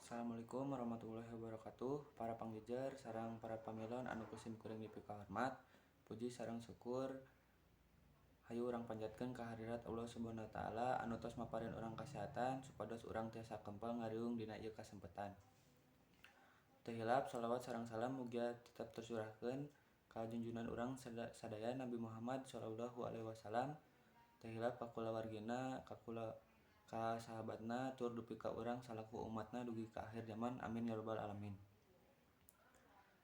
Assalamualaikum warahmatullahi wabarakatuh. Para pangjejer sareng para pamilon anu ku sim kuring dipikahormat. Puji sareng syukur hayu urang panjatkeun ka hadirat Allah Subhanahu wa taala anu tos maparin urang kasehatan supados urang tiasa kempel ngariung dina ieu kasempetan. Teu hilap shalawat sareng salam mugia tetep tercurahkeun ka junjunan urang sadaya Nabi Muhammad shallallahu alaihi wasallam. Teu hilap ka kulawargina, ka kula ka sahabatna tur dupi ka urang salaku umatna dugi ka akhir zaman, amin ya rabbal alamin.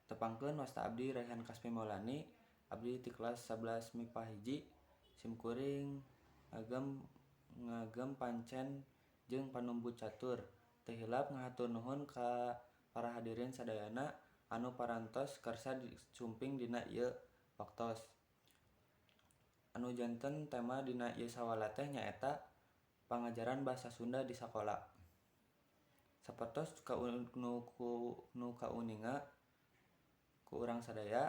Tepangkeun, wasta abdi Raihan Kasmi Maulani, abdi ti kelas 11 MIPA 1. Sim kuring ngagem ngagem pancen jeung panumbu catur. Teu hilap ngahatur nuhun ka para hadirin sadayana anu parantos kersa sumping dina ieu waktos. Anu janten tema dina ieu sawala teh nyaeta pangajaran basa Sunda di sakola. Sapertos nu kauninga ku urang sadaya,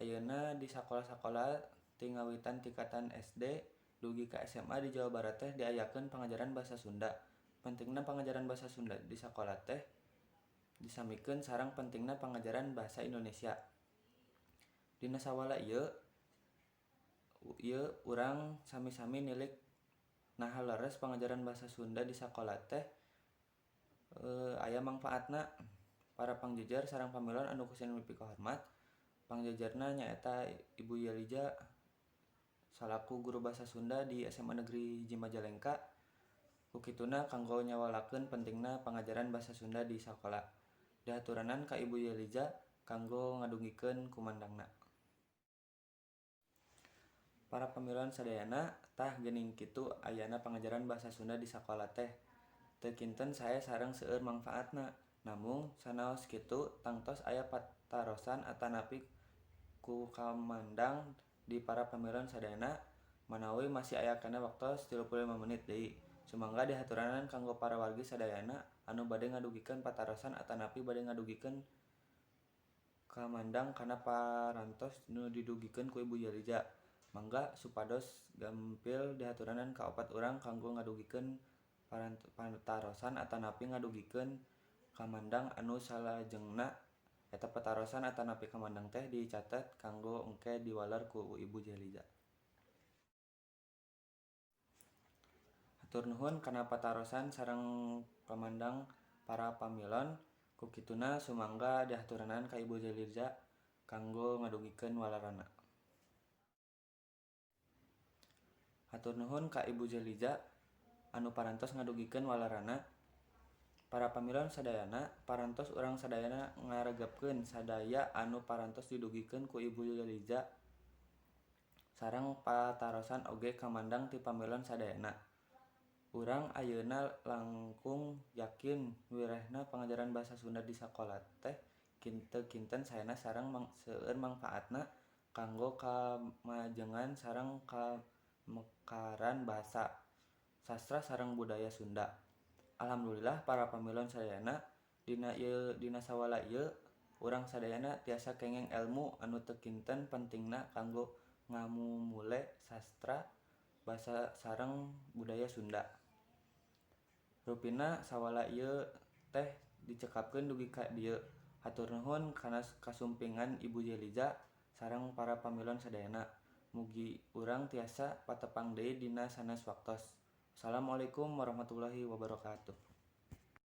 ayeuna di sakola-sakola ti ngawitan tingkatan SD dugi ka SMA di Jawa Barat teh diayakeun pangajaran basa Sunda. Pentingna pangajaran basa Sunda di sakola teh disamikeun sareng pentingna pangajaran basa Indonesia. Dina sawala ieu ieu urang sami-sami nilik naha leres pangajaran basa Sunda di sakola teh aya mangfaatna. Para pangjejer sareng pamilon anu ku sim dipikahormat, pangjejerna nyaeta Ibu Yeliza salaku guru basa Sunda di SMA Negeri 1 Majalengka. Ku kituna kanggo nyawalakeun pentingna pangajaran basa Sunda di sakola. Dihaturanan ka Ibu Yeliza kanggo ngadugikeun kumandangna. Para pamilon sadayana, tah geuning kitu ayana pangajaran basa Sunda di sakola teh. Teu kinten sae sareng seueur mangfaatna. Namung sanaos kitu, tangtos aya patarosan atanapi kukamandang di para pamilon sadayana, manawi masih aya keneh waktos 35 menit deui. Sumangga dihaturanan kanggo para wargi sadayana anu bade ngadugikeun patarosan atanapi bade ngadugikeun kamandang kana parantos nu didugikeun ku Ibu Yeliza. Mangga supados gampil dihaturanan ka opat urang kanggo ngadugikeun patarosan atanapi ngadugikeun kamandang anu salajengna eta patarosan atanapi kamandang teh dicatet kanggo engke diwaler ku Ibu Yeliza. Hatur nuhun kana patarosan sareng kamandang para pamilon. Ku kituna sumangga dihaturanan ka Ibu Yeliza kanggo ngadugikeun walerana. Hatur nuhun ka Ibu Yeliza anu parantos ngadugikeun walerana. Para pamilon sadayana, parantos urang sadayana ngaregepkeun sadaya anu parantos didugikeun ku Ibu Yeliza sareng patarosan oge kamandang ti pamilon sadayana. Urang ayeuna langkung yakin wirehna pangajaran basa Sunda di sakola teh teu kinten saena sareng seueur mangfaatna kanggo kamajengan sareng kamekaran basa, sastra sareng budaya Sunda. Alhamdulillah, para pamilon sadayana, dina sawala ieu urang sadayana tiasa kenging elmu anu teu kinten pentingna kanggo ngamumule sastra, basa sareng budaya Sunda. Rupina sawala ieu teh dicekapkeun dugi ka dieu. Hatur nuhun kana kasumpingan Ibu Yeliza sareng para pamilon sadayana. Mugi urang tiasa patepang deui dina sanes waktos. Wassalamualaikum warahmatullahi wabarakatuh.